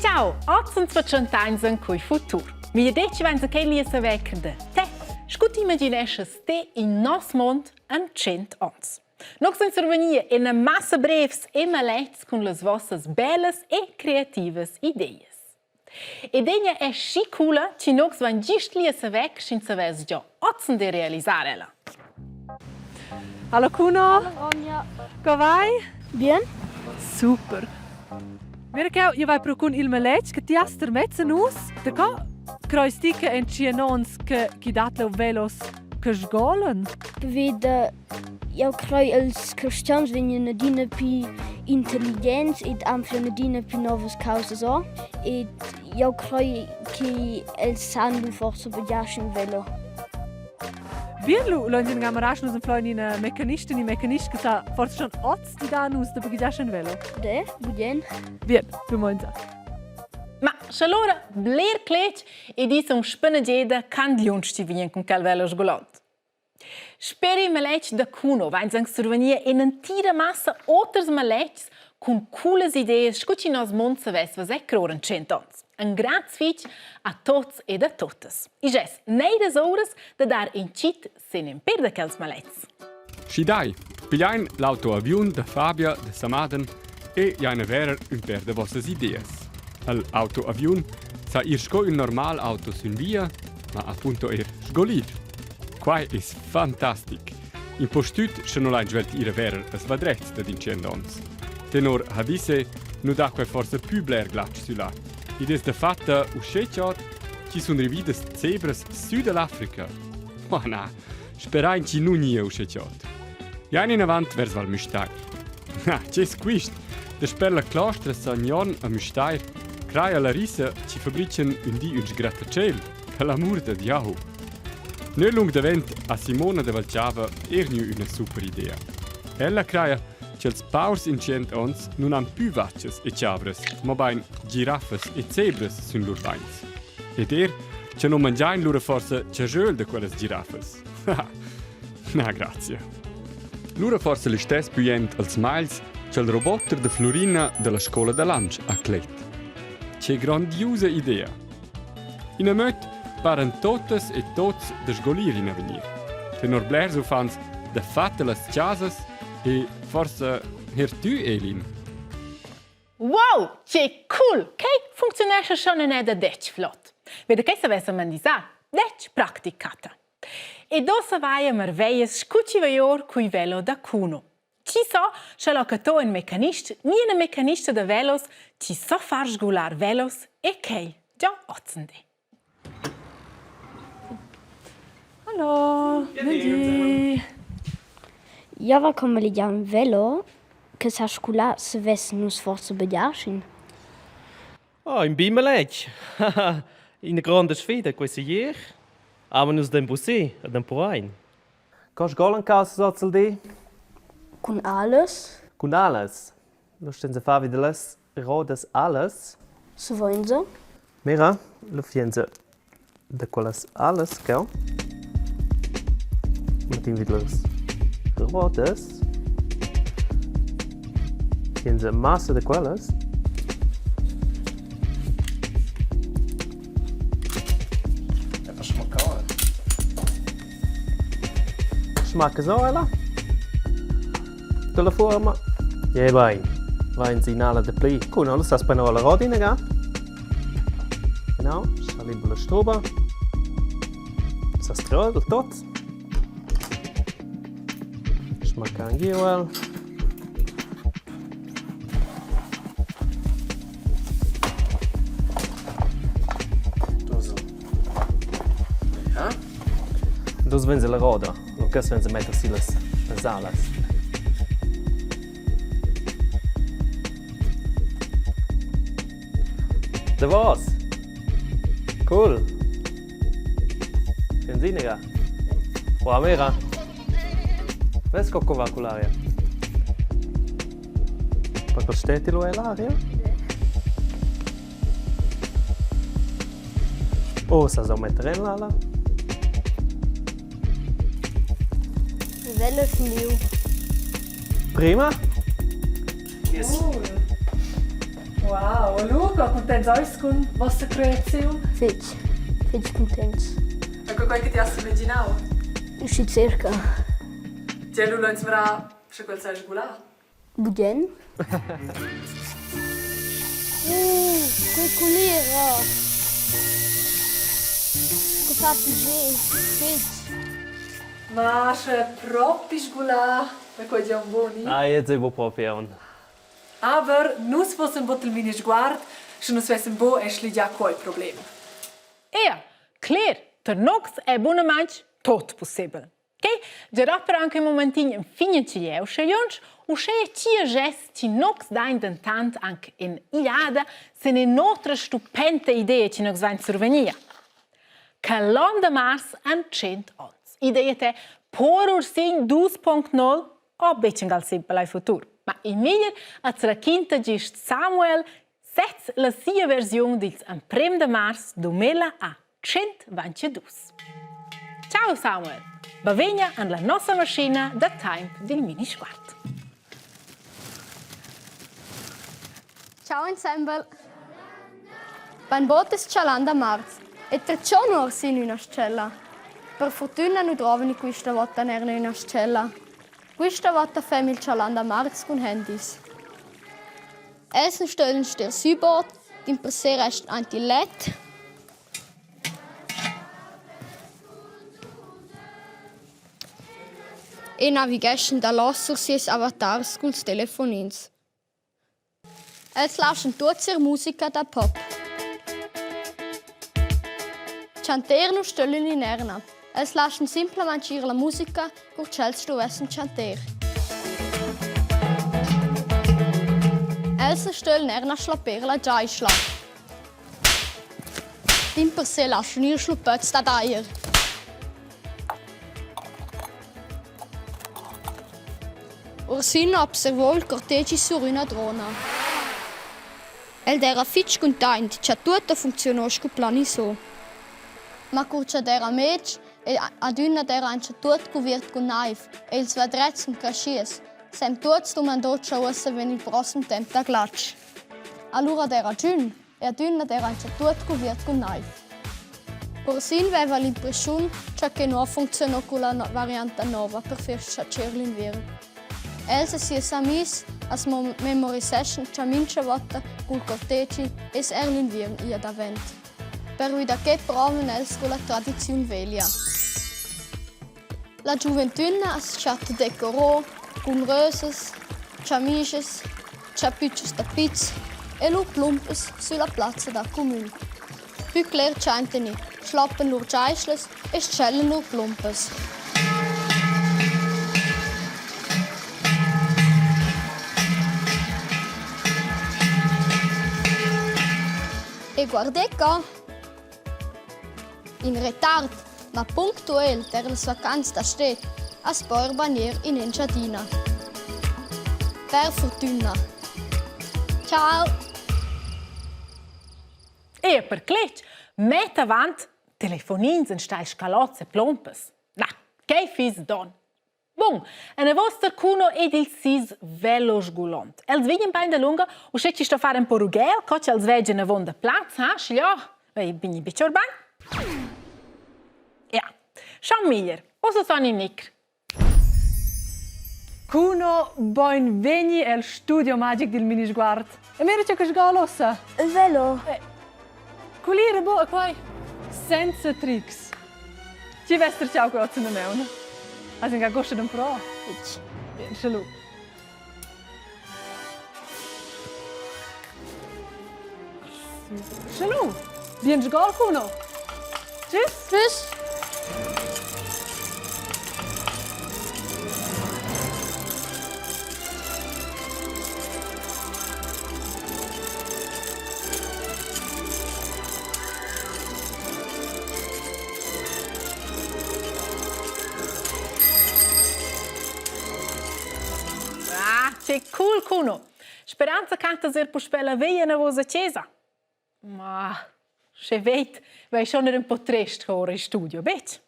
ciao, oz uns fatschentains en cui futur. Mi deci vain che lia saver de te. Scu ti imagineschas te in nos mond en 100 ons. Nox sun survegnir ina massa brevs e malets cun las vossas bellas e creativas ideas. Ed egna è schi coola chi nox vain gist lia saver sch'ins savess giò oz de realisar ella. Hallo Kuno. Hallo Ronja. Co vai? Bien. Super. Mira che io vai pro cun il maletg che ti has termezz a nus. Da co creis ti che en tschien che chi dat leu velos che sgolan? Veda Jau crei els cristians vegnan adina pli intelligents ed anflan adina pli novas caussas or. Ed jau crei che els san lu forsa baghiar sin velo. Bien lu, lu in gamarasch nus anflein ina mecanista ni mecanist che sa forse schon oz di da nus da baghiar sin velo. De, bugen. Bien, du meinsa. Ma sch'allura bler cletg e di sun spanageda can gliunsch ti vegnan cun quel velo sgulant. Sper il maletg da Kuno vains anc survegnir ün'entira massa oters maletgs cun coolas ideas scu chi nos mond savess veser cror in tschient ons. Ün graz fich a tots ed a totas. Igl es neiras ouras da dar ün tschit sin ün pêr da quels malets. Schi dai, pigliain l'autoaviun da Fabia da Samaden e giain a verer ün pêr da vossas ideas. Al autoaviun sa ir sco ün normal auto sün via, ma appunto eir sgolir. Quai es fantastic. Impustüt sche nu lain svelt ir a verer as vadrets dad intschient ons. Tenor Hadise nu dà quai forsa pü bler glatsch sü là. Id es dafatta uschè chod chi sun rividas zebras sü da l'Africa. Ma na, sperain chi nu gnia uschè chod. Jain inavant vers Val Müstair. Na, che es quist? Dasper la clostra San Jon a Müstair craja Larissa chi fabrichan ün di ün sgrattacel. Per l'amur da Diau! Nö lung davent ha Simona da Valchava eir gnü üna super idea. Ella craja cha'ls paurs in tschient ons nun han pü vachas e chavras, mabain giraffas e zebras sün lur bains. Ed eir cha non mangiain lura forsa chajöl da quellas giraffas. Na, grazie. Lura forsa listess pü jent als mails cha'l roboter da Flurina da la scoula da Lantsch ha clet. Che grandiusa idea! In amöt paran totas e tots da sgolir in avegnir. Tenor blers uffants dafatta las chasas e forsa er tü, Elin. Wow, che cool! Quei funcziunescha schon in da detg flott. Vede che savess mandisar, detg practicata. Ed ossa vai a marveglias scu chi vai or cui velo da Cuno. Chi sa, scha l'ho cattò ün mecanist ni üna mecanista da velos chi sa far sgular velos e quai già hozindi. Hallo, Lundi. Jau va come ligiar ün velo che sa scular se vess nus forsa begiaschin. Oh, ün bi maletg. Ina gronda sfida questa ier. Aber nus dain bussì ed empruain. Co sgolan casas oz il di? Cun alas. Cun alas? Lu sten far vi dallas rodas alas. Svainsa. Mira, lu fienza da quellas alas cheu. Mettin vid las rodas. Fienza massa da quellas. Smacca so ella. Dalla fuorma. Je bein. Vain sinala de pli. Cu no, sas prender la roda inaga. Genau, schalin la stroba. Sas trol del tot. Schmacca angiu el. Dus vegns la roda, Lucas vegns a metter si las, las alas. Davos! Cool! Benziniga! Wow, mira! Ves co va con l'aria? Per stetti lo è l'aria? Oh, sa so mettere in l'ala? Velo finiu. Prima? Yes. Wow, Luca, contents eis cun vossa creaziun? Fetg, fetg cuntents. E quei che ti has imaginau? Schi circa. Ti lu leins mira, sche quel sai sgular? Bugen. Uh, quei culira! Che fa plascher, fetg. Ma sche propi sgular, da quei di un bun. Ah, jetzt è propi un. Aber nus fossen bod il mini sguard, sche nus vessen bo e schligià quei problem. Ea, cler, tar nox è bunamain tot pussibel. Quei giarà per anche un momentin infine ci jeu sche junsch, uschè tia gest ti nox dain dentant anche in iada sen in'otra stupenta idea chi nox vain survegnia. Calon da mars an 100 ons. Idea te por Ursin 2.0 o betg angal simpel ai futur. Ma il meglier az raquinta gist Samuel sez la sia versiun dils emprem da mars 2000 a 122. Ciao Samuel! Bavegna en la nossa maschina da temp dil Minisguard. Ciao insembel! Bainbod es Chalanda marz e perciò nu Ursin üna s-chella. Per furtüna nu drovani quista vota neir üna s-chella. Quista vota fem il Chalanda marz cun handys. Els nu stöglan ster sü bod, dimpersè restan aint il let. E navigheschan da là sur sieus avatars culs telefonins. Els laschan tuot ir musica da pop. Chanter nu stöglan inerna. Els laschan simplamaing ir la musica cur ch'els stuvessan chanter. Els nu stöglan eir na schlapper la giaischla. Dimpersè laschan ir schluppets dad ajer. Ursina observò il cortegi sur üna drona. El d'eira fich cuntaint cha tuot ha funcziunò scu planiso. Ma cur cha d'eira mez e adüna d'eira auncha tuot cuviert cun naiv e ils vadrets sun creschieus, s'hain tuots dumandò cha uossa vegn il prossem temp da glatsch. Alura d'eira giün e adüna d'eira auncha tuot cuviert cun naiv. Ursin vaiva l'impreschiun cha que nu ha funcziunà culla varianta nouva per fer s-chatscher l'inviern. Els e sieus amis as memoriseschan cha mincha vouta cul cortegi es eir l'inviern ia davent. Pervi da que provan els culla tradiziun veglia. La giuventüna as chatta decorò cun rösas, chamischas, chapütschas da piz e lur plumpas sülla plazza da cumün. Pü cler tschaintani, schlappan lur giaischlas e s-chellan lur plumpas. E guardè co! In retard, ma punctuel per las vacanzas da sted, as po eir bagner in Engiadina. Per furtüna. Ciao! E per cletg, met avant telefonins enstagl scalots e plompas. Na, quei fiss don. Bun, enavos tar Kuno ed ils sis velo sgulont. Els vegnan bain dalunga, uschè chi sto far ün po rughel, co ch'els vegian avonda plaz, ha, schigliò vai bigni betg or bain. Ja, schau meglier, ussa son in nicr. Kuno, beinvegni el studio magic dil Minisguard. E mira che sgola ossa. Il velo. Culire bo quai senza trics. Ti vester ciao qua oz in meun. Has in gosta d'un pro? Fitg. Bien, schalu. Schalu. Bien sgol Kuno. Tschüss. Tschüss. Ah, che cool Kuno! Speranza cantas er puspè la veia enavos a chesa. Ma sche veit, vai schon er un po trest ora in studio, betg?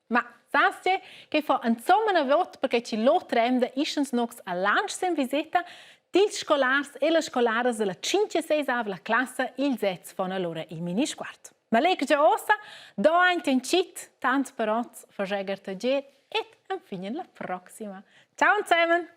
Ma sas tge che fa insomma na vot perché chi l'otra emda ischens nox a Lantsch sen viseta? Dils scolars e las scolaras dalla 5 e classa ils sezs fan allura il minisguard. Ma leg già ossa, do aint in chit, tant per oz, fageger tagier et enfin la proxima. Ciao zusammen!